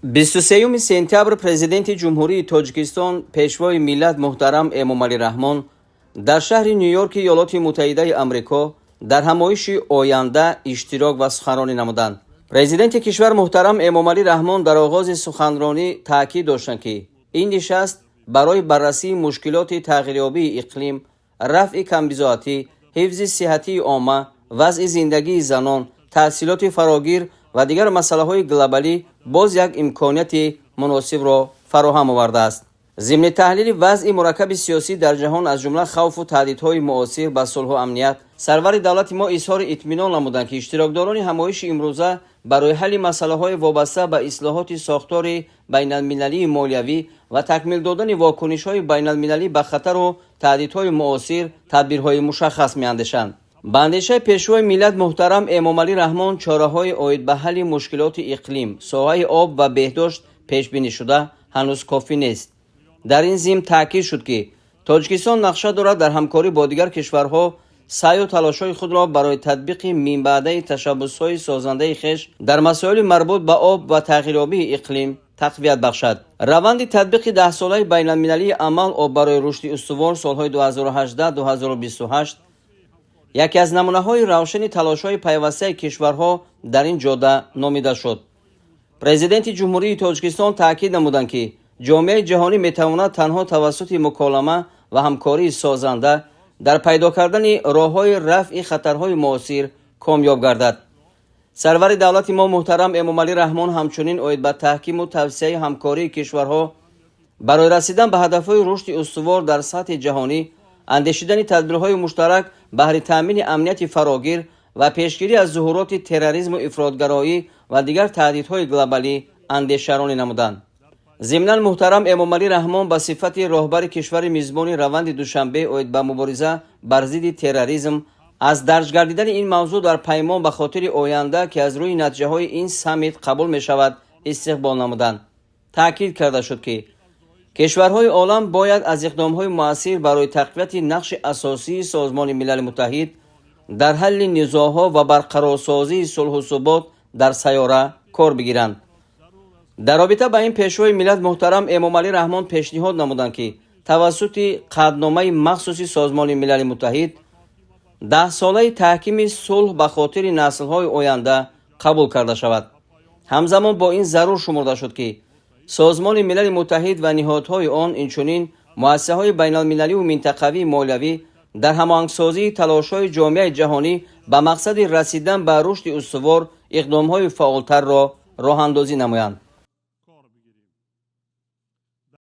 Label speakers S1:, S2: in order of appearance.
S1: 23 сентябр Президенти Ҷумҳурии Тоҷикистон, Пешвои миллат муҳтарам Эмомалӣ Раҳмон дар шаҳри Ню-Йорки Иёлоти Муттаҳидаи Амрико дар ҳамоиши оянда иштирок ва суханронӣ намуданд. Президенти кишвар муҳтарам Эмомалӣ Раҳмон дар оғози суханронӣ таъкид доштанд, ки ин нишаст барои баррасии мушкилоти тағйирёбии иқлим, рафъи камбизоатӣ, ҳифзи сиҳатии омма, вазъи зиндагии занон, таҳсилоти фарогир ва дигар масъалаҳои глобалӣ боз як имконияти муносибро фароҳам овардааст. Зимни таҳлили вазъи мураккаби сиёсӣ дар ҷаҳон, аз ҷумла хавфу таҳдидҳои муосир ба сулҳу амният, сарвари давлати мо изҳори итминон намуданд, ки иштирокдорони ҳамоиши имрӯза барои ҳалли масъалаҳои вобаста ба ислоҳоти сохтори байналмилалии молиявӣ ва такмил додани вокунишҳои байналмилалӣ ба хатару таҳдидҳои муосир тадбирҳои мушаххас меандешанд. Ба андешаи Пешвои миллат муҳтарам Эмомалӣ Раҳмон, чораҳои оид ба ҳалли мушкилоти иқлим, соҳаи об ва беҳдошт пешбинӣшуда ҳанӯз кофӣ нест. Дар ин зимн таъкид шуд, ки Тоҷикистон нақша дорад дар ҳамкорӣ бо дигар кишварҳо саъю талошҳои худро барои татбиқи минбаъдаи ташаббусҳои созандаи хеш дар масоили марбут ба об ва тағйирёбии иқлим тақвият бахшад. Раванди татбиқи даҳсолаи байналмилалии амал «Об барои рушди устувор» солҳои 2018-2028 яке аз намунаҳои равшани талошҳои пайвастаи кишварҳо дар ин ҷода номида шуд. Президенти Ҷумҳурии Тоҷикистон таъкид намуданд, ки ҷомеаи ҷаҳонӣ метавонад танҳо тавассути муколама ва ҳамкории созанда дар пайдо кардани роҳҳои рафъи хатарҳои муосир комёб гардад. Сарвари давлати мо муҳтарам Эмомалӣ Раҳмон ҳамчунин оид ба таҳкиму тавсеаи ҳамкории кишварҳо барои расидан ба ҳадафҳои рушди устувор дар сатҳи ҷаҳонӣ, андешидани тадбирҳои муштарак баҳри таъмини амнияти фарогир ва пешгирӣ аз зуҳуроти терроризму ифротгароӣ ва дигар таҳдидҳои глобалӣ андешаронӣ намуданд. Зимнан муҳтарам Эмомалӣ Раҳмон ба сифати роҳбари кишвари мизбони раванди Душанбе оид ба мубориза бар зидди терроризм аз дарҷ гардидани ин мавзӯъ дар паймон ба хотири оянда, ки аз рӯи натиҷаҳои ин саммит қабул мешавад, истиқбол намуданд. Таъкид карда шуд, ки кишварҳои олам бояд аз иқдомҳои муассир барои тақвияти нақши асосии Созмони Милали Муттаҳид дар ҳалли низоъҳо ва барқарорсозии сулҳу субот дар сайёра кор бигиранд. Дар робита ба ин Пешвои миллат муҳтарам Эмомалӣ Раҳмон пешниҳод намуданд, ки тавассути қатъномаи махсуси Созмони Милали Муттаҳид даҳсолаи таҳкими сулҳ ба хотири наслҳои оянда қабул карда шавад. Ҳамзамон бо ин зарур шумурда шуд, ки Созмони Милали Муттаҳид ва ниҳодҳои он, инчунин муассисаҳои байналмилаливу минтақавии молиявӣ дар ҳамоҳангсозии талошҳои ҷомеаи ҷаҳонӣ ба мақсади расидан ба рушди устувор иқдомҳои фаъолтарро роҳандозӣ намоянд.